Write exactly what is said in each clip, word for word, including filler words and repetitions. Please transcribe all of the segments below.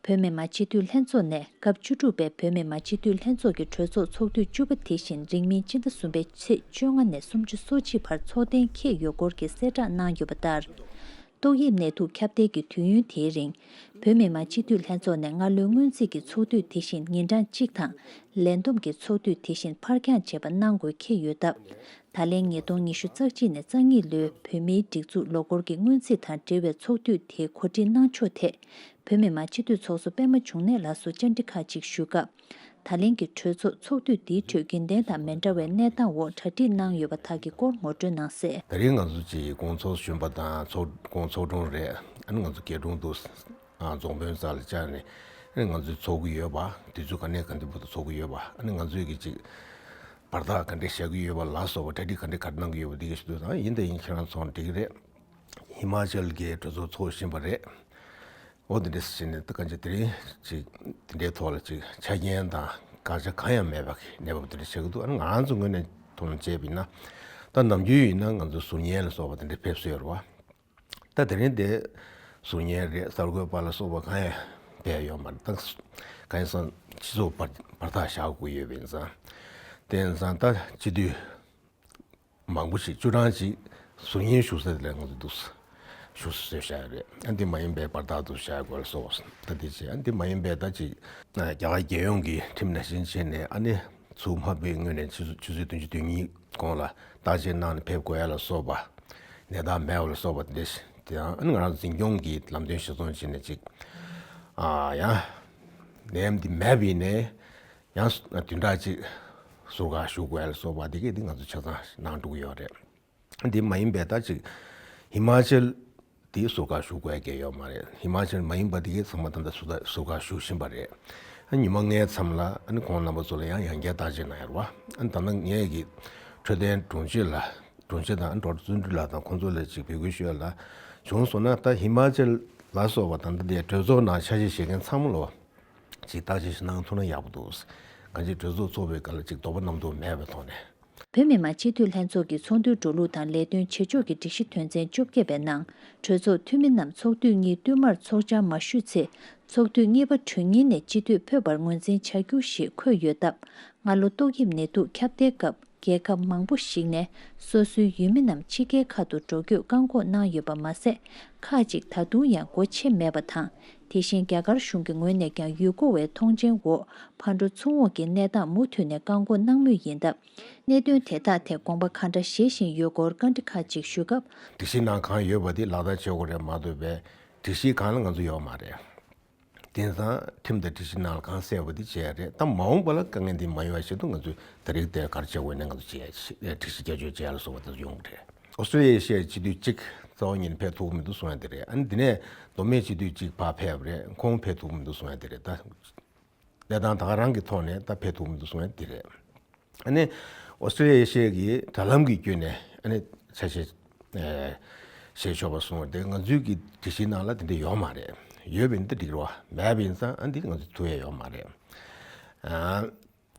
བོད་མི་མང་སྤྱི་འཐུས་ལྷན་ཚོགས་ནས་སྐབས་བཅུ་དྲུག་པའི་བོད་མི་མང་སྤྱི་འཐུས་ལྷན་ཚོགས་ཀྱི་གྲོས་ཚོགས་ཚོགས་དུས་བཅུ་པ་དེ་བཞིན་རིང་མིན་སྤྱི་ཟླ་གསུམ་པའི་ཚེས་བཅོ་ལྔ་ནས་སུམ་ཅུ་སོ་གཅིག་བར་ཚོགས་གཏན་འཁེལ་ཡོད་སྐོར་གྱི་གསལ་བསྒྲགས་གནང་ཡོད་པ་ལྟར། ཏོག་དབྱིབས་ནད་དུག་ཁྱབ་གདལ་གྱི་དུས་ཡུན་དེའི་རིང་། བོད་མི་མང་སྤྱི་འཐུས་ལྷན་ཚོགས་ནས་སྔ་ལོའི་སྔོན་རྩིས་ཀྱི་ཚོགས་དུས་དེ་བཞིན་ཉིན་གྲངས་གཅིག་དང་། ལས་བསྡོམས་ཀྱི་ཚོགས་དུས་དེ་བཞིན་ཕར་འགྱངས་བྱས་པ་གནང་དགོས་འཁེལ་ཡོད་སྟབས། ད་ལན་ཉིས་སྟོང་ཉི་ཤུ་རྩ་གཅིག་ནས་རྩ་གཉིས་ལོའི་བོད་མིའི་སྒྲིག་འཛུགས་ལོ་འཁོར་གྱི་སྔོན་རྩིས་དང་འབྲེལ་བའི་ཚོགས་དུས་དེ་གོ་སྒྲིག་གནང་ཕྱོགས་ཐད། བོད་མི་མང་སྤྱི་འཐུས་ཚོགས་གཙོ་པད་མ་འབྱུང་གནས་ལགས་སུ་བཅར་འདྲི་ཁག་ཅིག་ཞུས་སྐབས། ད་ལན་གྱི་གྲོས་ཚོགས་ཚོགས་དུས་འདིའི་ཁྲོད་རྒྱུན་ལྡན་དང་མི་འདྲ་བའི་གནས་སྟངས་འོག་གྲ་སྒྲིག་གནང་ཡོད་པ་དག་གི་སྐོར་ངོ་སྤྲོད་གནང་གསལ། ད་རིང་ང་ཚོ་ཅིག་དགོང་ཚོགས་གཞོན་པ་དང་ཚོགས་དགོང་ཚོགས་དྲུང་རེད། ཨ་ནི་ང་ཚོ་རྒྱལ་དྲུང་དུ། ཨ་རྫོང་དཔོན་རྩ་ལ་བཅར་ནས། ཨ་ནི་ང་ཚོས་ཚོགས་ཀྱི་ཡོད་པ། དུས་ཚོད་ག་ནས་ག་འདི་བར་དུ་ཚོགས་ཀྱི་ཡོད་པ། ཨ་ནི་ང་ཚོས་ཀྱི་ཅིག་བར་ཐག་ག་འདྲས་བཞག་གི་ཡོད་པ་ལ་སོགས་པ་གྲ་སྒྲིག་ག་འདྲས་ག་འདྲས་གནང་གི་ཡོད་པ་འདི་ག་ཞུ་དུས་དང་ཡིན་དང་ཡིན་ཁྱེད་རང་ཚོ་འགྲིག་གི་རེད། ཧི་མ་ཅལ་གྱི་གྲོས་ཚོགས་ཚོགས་བཞིན་པ་རེད། འོ་འདི་འདྲས་བྱས་ནས་ད་གང་ཅི་དེ་རིང་ཅིག་དེ་འདྲའི་ཐོག་ལ་ཅིག་ཆ་རྐྱེན་དང་དགག་བྱ་གང་ཡང་མེད་པ་གི་གནས་བབ་དེ་འདྲ་ཆགས་ཀྱི་འདུག་ཨ་ནི་ང་རང་ཚོ་ངོས་ནས་ཐོག་ནས་བྱས་པ་ཡིན་ན། ད་ནམ་རྒྱུན་ཡིན་ན་ང་ཚོ་ཟུར་ཉན་ལ་སོགས་པ་དེ་འདྲ་ཕེབས་སྲོལ་ཡོད་རེད་བ། ད་དེ་རིང་དེ་ཟུར་ཉན་རེད་གསར་འགོད་པ་ལ་སོགས་པ་གང་ཡང་ཕེབས་ཡོད་མ་རེད། ད་གང་ཡིན་ཟེར་ན་སྤྱི་ཚོགས་བར་བར་ཐག་བཞག་དགོས་ཡོད་པ་ཡིན་ཙང་། དེ་ཡིན་ཙང་ད་སྤྱི་འཐུས་མང་པོ་ཞིག་བཅུ་གྲངས་ཅིག་ཟུར་ཉན་ཞུ་ས་དེ་ལ་ང་ཚོ་འདུག་ཞུ་ས་བཟོས་བཞག་ཡོད་རེད། ཨ་འདི་མ་ཡིན་པའི་བར་ཐག་ཏུ་བཞག་དགོས་ལ་སོགས་ད་དེ་བྱས། ཨ་འདི་མ་ཡིན་པའི་ད་ཅིག་རྒྱ་གར་རྒྱལ་ཡོངས་ཀྱི་ཁྲིམས་ནང་བཞིན་བྱས་ནས་ཨ་ནི་ཚུར་མ་ཕེབས་སྔོན་ནས་ཆུ་ཚོད་ཆུ་ཚོད་བདུན་ཅུ་དོན་གཉིས་གོང་ལ་བརྟག་དཔྱད་གནང་ནས་ཕེབས་དགོས་ཡ་ལ་སོགས་པ། ནད་རྟགས་མེད་པ་ལ་སོགས་པ་དེ་འདྲ་ཞིག་དེ་ཡང་ཨ་ནི་ང་རང་འཛིན་སྐྱོང་གི་ལམ་སྟོན་གཞིར་བཟུང་བྱས་ནས་ཅིག་ཨ་ཡང་ནད་ཡམས་འདི་མེད་པ་ཡིན་ནའི་ཡང་བདུན་ཕྲག་ཅིག་ཟུར་བཀག་ཞུ་དགོས་ལ་སོགས་པ་དེ་གས་དེ་ང་ཚོ་ཆ་ཚང་གནང་འགྲོ་གི་ཡོད་རེད། འདི་མ་ཡིན་པའི་ད་ཅིག་ཧི་མ་ཅལ་དེ་ཟུར་བཀག་ཞུ་དགོས་ཀྱི་ཡོད་མ་རེད། ཧི་མ་ཅལ་མ་ཡིན་པ་དེ་གས་ཚང་མ་ད་ལྟ་ཟུར་ཟུར་བཀག་ཞུ་བཞིན་པ་རེད། ཨ་ཉི་མ་ལྔའི་མཚམས་ལ་ཨ་ནི་ཁོང་རྣམ་པ་ཚོ་ལ་ཡང་ཡང་བསྐྱར་བརྟག་དཔྱད་གནང་ཡོད་རེད་བ། ཨ་ནི་ད་ལྟ་ངས་ཀྱི་འཕྲོད་བསྟེན་དྲུང་ཆེ་ལ་དྲུང་ཆེ་དང་ཨ་ནི་ཌོག་ཊར་བརྩོན་འགྲུས་ལགས་དང་ཁོང་ཚོ་ལ་ཅིག་འབོད་སྐུལ་ཞུ་ཡ་ལ། བྱུང་སོང་ན་ད་ཧི་མ་ཅལ་ལ་སོགས་པ་ད་ལྟ་དེ་གྲོས་ཚོགས་ནང་ཆ་ཤས་བཞེས་མཁན་ཚང་མ་ལོ། ཅིག་བརྟག་དཔྱད་ཞིག་གནང་ཐུབ་ན་ཡག་པོ་འདུག་གང་ཅི་གྲོས་ཚོགས་ཚོགས་པའི་སྐབས་ལ་ཅིག་དོགས་པ་རྣམ་རྟོག་མེད་པའི་ཐོག་ནས། བོད་མི་མང་སྤྱི་འཐུས་ལྷན་ཚོགས་ཀྱི་ཚོགས་འདུའི་འགྲོ་ལུགས་དང་ལས་དོན་བྱེད་ཕྱོགས་ཀྱི་སྒྲིག་གཞི་དོན་ཚན་བཅོ་བརྒྱད་པའི་ནང་། གྲོས་ཚོགས་འཐུས་མི་རྣམས་ཚོགས་དུས་གཉིས་བསྟུད་མར་ཚོགས་བཅར་མ་ཞུས་ཚེ། ཚོགས་དུས་གཉིས་པ་གྲོལ་ཉིན་ནས་སྤྱི་འཐུས་ཕོད་པར་ངོས་འཛིན་བྱ་རྒྱུ་ཞེས་འཁོད་ཡོད་སྟབས། སྔ་ལོ་ཏོག་དབྱིབས་ནད་དུག་ཁྱབ་གདལ་སྐབས། རྒྱལ་ཁབ་མང་པོ་ཞིག་ནས་སོ་སོའི་ཡུལ་མི་རྣམས་ཕྱི་རྒྱལ་ཁག་ཏུ་འགྲོ་སྐྱོད་བཀག་འགོག་གནང་ཡོད་པ་མ་ཟད། ཁག་ཅིག་ད་དུང་ཡང་སྒོ་ཕྱེ་མེད་པ་དང་། དེ་བཞིན་རྒྱ་གར་གཞུང་གི་ངོས་ནས་ཀྱང་ཡུལ་སྐོར་བའི་མཐོང་མཆན་འོག་ཕར་འགྲོ་ཚུར་འོང་གི་གནས་སྟངས་མུ་མཐུད་ནས་བཀག་འགོག་གནང་མུས་ཡིན་སྟབས། གནད་དོན་དེ་དག་ཐད་དགོངས་པ་གང་འདྲ་བཞེས་བཞིན་ཡོད་སྐོར་བཀའ་འདྲི་ཁག་ཅིག་ཞུས་སྐབས། སྒྲིག་གཞི་ནང་གང་ཡོད་པ་དེ་ལག་བསྟར་བྱེད་དགོས་རེད་མ་གཏོགས་པའི་སྒྲིག་གཞི་གང་ལ་ང་ཚོ་ཡོད་མ་རེད། དེང་སང་ཁྲིམས་དང་སྒྲིག་གཞི་ནང་ལ་གང་གསལ་བ་དེ་བྱས་རེད། ད་མ་འོངས་པ་ལ་དཀའ་ངལ་འདི་མ་ཡོང་བ་ཆེད་དུ་ང་ཚོས་ད་རེས་དེ་ག་རེ་བྱེད་དགོས་ན་ང་ཚོ་བྱས་སྒྲིག་གཞི་བསྐྱར་བཅོས་བྱས་ལ་སོགས་པ་དེ་ཚོ་ཡོང་གི་རེད། ཨོ་སི་ཀྲི་ལི་ཡ་ཨེ་ཤི་ཡའི་སྤྱི་འཐུས་གཅིག་རྩ་བ་ཉིད་ནས་ཕེབས་ཐུབ་ཀྱི་མི་འདུག་གསུང་ཡ་དེ་རེད། ཨ་ནི་དེ་ནས་མདོ་སྨད་སྤྱི་འཐུས་གཅིག་ཕར་ཕེབས་པ་རེད། ཁོང་ཕེབས་ཐུབ་ཀྱི་མི་འདུག་གསུང་ཡ་དེ་རེད། ད་གནས་སྟངས་ད་ག་རང་གི་ཐོག་ནས་ད་ཕེབས་ཐུབ་ཀྱི་མི་འདུག་གསུང་ཡ་དེ་རེད། ཨ་ནི་ཨོ་སི་ཀྲི་ལི་ཡ་ཨེ་ཤི་ཡ་གི་དྲ་ལམ་གྱི་བརྒྱུད་ནས་ཨ་ནི་ཆ་ཤས་ཨེ་བཤད་ཆོག་པ་གསུངས་པ་དེ་ང་ཚོའི་གི་སྒྲིག་གཞིའི་ནང་ལ་དེ་འདྲ་ཡོད་མ་རེད། ཡོད་པ་ཡིན་ན་ད་འགྲིག་རེད་བ། མེད་པ་ཡིན་ཙང་ཨ་འདི་ང་ཚོ་ཐུབ་ཡ་ཡོད་མ་རེད། ཨ་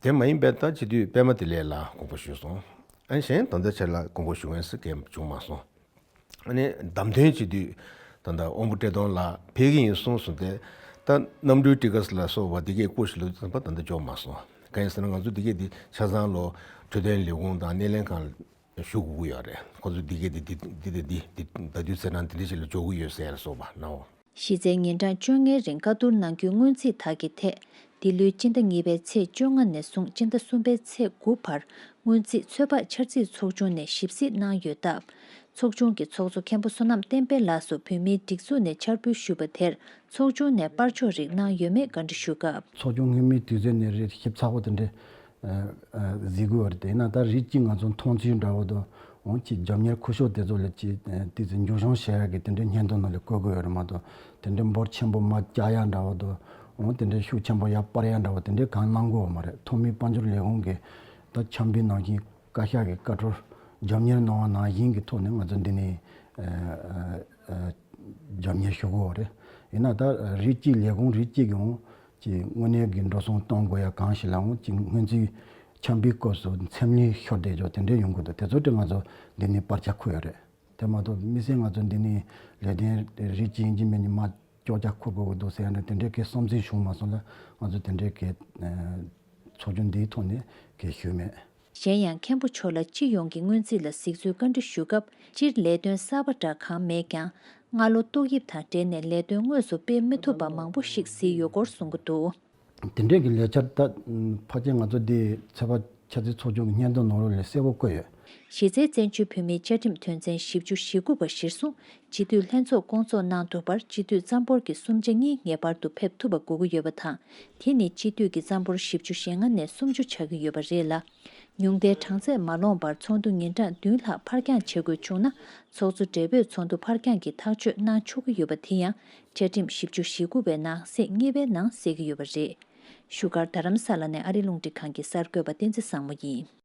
དེ་མ་ཡིན་པའི་ད་སྤྱི་འཐུས་པད་མ་བདེ་ལེགས་ལགས་དགོངས་པ་ཞུས་སོང་། ཨ་གཞན་ད་ལྟ་ཆ་ལ་དགོངས་པ་ཞུ་མཁན་སུ་གང་བྱུང་མ་སོང་། ཨ་ནི་བདམས་ཐོན་སྤྱི་འཐུས་ད་ལྟ་དབང་པོ་བཀྲས་མཐོང་ལགས་ཕེབས་ཀྱི་ཡིན་གསུངས་སོང་སྟེ། ད་གནམ་གྲུའི་ཊི་ཀེ་ཊི་ལ་སོགས་པ་འདི་གས་བརྐུ་ཞིག་ལོ་ཙམ་པ་ད་ལྟ་འཇོག་མ་སོང་། གང་ཡིན་ཟེར་ན་ང་ཚོ་འདི་གས་འདི་ཆ་ཚང་ལོ་འཕྲོད་བསྟེན་ལས་ཁུངས་དང་སྣེ་ལེན་ཁང་ལ་ཞུ་དགོས་ཀྱི་ཡོད་རེད། ཁོ་ཚོ་འདི་གས་འདི་འདི་འདི་འདི་འདི་ད་དུས་ཚེ་རང་འདི་འདྲ་ཞིག་ལ་འཇོག་གི་ཡོད་ཟེར་ལ་སོགས་པ་ནའོ། གཞི་རྩའི་ཉིན་གྲངས་བཅོ་ལྔའི་རིང་བཀའ་བསྡུར་གནང་རྒྱུའི་སྔོན་རྩིས་དག་གི་ཐད། འདི་ལོའི་སྤྱི་ཟླ་གཉིས་པའི་ཚེས་བཅོ་ལྔ་ནས་བཟུང་སྤྱི་ཟླ་གསུམ་པའི་ཚེས་དགུ་བར་སྔོན་རྩིས་ཚོད་དཔག་འཆར་རྩིས་ཚོགས་ཆུང་ནས་ཞིབ་གཟིགས་གནང་ཡོད་སྟབས། ཚོགས་ཆུང་གི་ཚོགས་གཙོ་མཁན་པོ་བསོད་ནམས་བསྟན་འཕེལ་ལགས་སུ་བོད་མིའི་སྒྲིག་འཛུགས་ནས་འཆར་འབུལ་ཞུས་པ་དེར་ཚོགས་ཆུང་ནས་པར་ཆོག་རིགས་གནང་ཡོད་མེད་བཀའ་འདྲི་ཞུ་སྐབས། ཚོགས་ཆུང་སྔོན་མའི་དུས་ཚོད་ནས་རེད། ཞིབ་ཚགས་པོ་དེ་འདྲའི་གཟིགས་དགོས་པ་རེད། དེས་ན་ད་རིགས་གཅིག་ང་ཚོ་མཐོང་ཚུལ་འདྲ་བོ་དང་འོང་ཅིག་རྒྱབ་གཉེར་ཁུ་ཤོག་དེ་ཚོ་ལ་ཅིག་ཏོག་ཙམ་མཇུག་སྐྱོང་བྱེད་ཡག་གི་དེ་འདྲའི་སྙན་ཐོ་ནང་ལ་བཀོད་དགོས་པ་རེད་མ་གཏོགས། དེ་འདྲའི་འབོར་ཆེན་པོ་མར་བཀྱག་ཡག་འདྲ་བོ་དང་འོང་དེ་འདྲའི་ཤུགས་ཆེན་པོ་ཡར་སྤར་ཡག་འདྲ་བོ་དེ་འདྲའི་གང་གནང་དགོས་པ་མ་རེད། ཐོག་མའི་དཔལ་འབྱོར་ལས་ཁུངས་ཀྱི་ད་འཆར་འབུལ་ནང་བཞིན་བཀའ་ཤག་གི་བཀའ་འཁྲོལ་རྒྱབ་གཉེར་གནང་བ་ནང་བཞིན་གྱི་ཐོག་ནས་ང་ཚོ་འདི་ནས་རྒྱབ་གཉེར་ཞུ་དགོས་པ་རེད། ཡིན་ན་ད་རིགས་གཅིག་ལས་ཁུངས་རིགས་གཅིག་གིས་འོང་ཅིག་དངོས་གནས་ཀྱི་འགྲོ་སོང་གཏོང་དགོས་ཡ་གང་ཞིག་ལའང་ཅིག་སྔོན་རྩིས་འཆར་འབུལ་སྐབས་སུ་མཚམས་ལན་ཤོར་བསྡད་ཆོག་དེ་འདྲས་ཡོང་གི་འདུག་དེ་ཚོ་དེ་ང་ཚོ་འདི་ནས་པར་ཆ་འཁུར་ཡ་རེད། དེ་མ་གཏོགས་དམིགས་བསལ་ང་ཚོ་འདི་ནས་ལས་དོན་རིགས་གཅིག་ཡིན་གཅིག་མིན་གཅིག་མ་ གློག་ཆ་འཁུར་དགོས་ཀྱི་འདུག་ཟེར་ཡ་འདྲ་དེ་འདྲའི་གི་བསམ་ཚུལ་བྱུང་མ་སོང་ལ། ང་ཚོ་དེ་འདྲའི་གི་ཚོགས་ཆུང་འདིའི་ཐོག་ནས་གི་ཞུས་མེད། གཞན་ཡང་མཁན་པོ་མཆོག་ལ་སྤྱི་ཡོངས་ཀྱི་སྔོན་རྩིས་ལ་གཟིགས་ཚུལ་བཀའ་འདྲི་ཞུ་སྐབས། སྤྱིར་ལས་དོན་གསར་པ་འདྲ་གང་མེད་ཀྱང་། སྔ་ལོ་ཏོག་དབྱིབས་དང་འབྲེལ་ནས་ལས་དོན་དངོས་སུ་སྤེལ་མི་ཐུབ་པ་མང་པོ་ཞིག་གཟིགས་ཡོད་སྐོར་གསུང་གི་འདུག། དེ་འདྲའི་གི་ལས་འཆར་ད་ཕལ་ཆེར་ང་ཚོ་འདི་ཚོད་དཔག་འཆར་རྩིས་ཚོགས་ཆུང་གི་སྙན་ཐོ་ནང་ལོགས་ལ་གསལ་པོ་བཀོད་ཡོད། གཞི་རྩའི་བཙན་བྱོལ་བོད་མིའི་བཅའ་ཁྲིམས་དོན་ཚན་བཞི་བཅུ་ཞེ་དགུ་པ་གཞིར་བཟུང་། སྤྱི་འཐུས་ལྷན་ཚོགས་བསྐོང་ཚོགས་གནང་ཐུབ་པར་སྤྱི་འཐུས་རྩ་འབོར་གྱི་གསུམ་ཆ་གཉིས་ངེས་པར་དུ་ཕེབས་ཐུབ་པ་དགོས་ཀྱི་ཡོད་པ་དང་། དེ་ནི་སྤྱི་འཐུས་ཀྱི་རྩ་འབོར་བཞི་བཅུ་ཞེ་ལྔ་ནས་སུམ་ཅུ་ཆགས་ཀྱི་ཡོད་པ་རེད་ལ། ཉུང་མཐའི་གྲངས་ཚད་མ་ལོངས་པར་ཚོགས་འདུ་ཉིན་གྲངས་བདུན་ལྷག་ཕར་འགྱངས་བྱེད་དགོས་བྱུང་ན། ཚོགས་གཙོ་སྦྲེལ་པོས་ཚོགས་འདུ་ཕར་འགྱངས་ཀྱི་ཐག་གཅོད་གནང་ཆོག་གི་ཡོད་པ་དེ་ཡང་བཅའ་ཁྲིམས་བཞི་བཅུ་ཞེ་དགུ་པའི་ནང་གསེས་གཉིས་པའི་ནང་གསལ་གྱི་ཡོད་པ་རེད། བཞུགས་སྒར་རྡ་རམ་ས་ལ་ནས་ཨ་རི་རླུང་འཕྲིན་ཁང་གི་གསར་འགོད་པ་བསྟན་འཛིན་བཟང་མོ་ཡིན།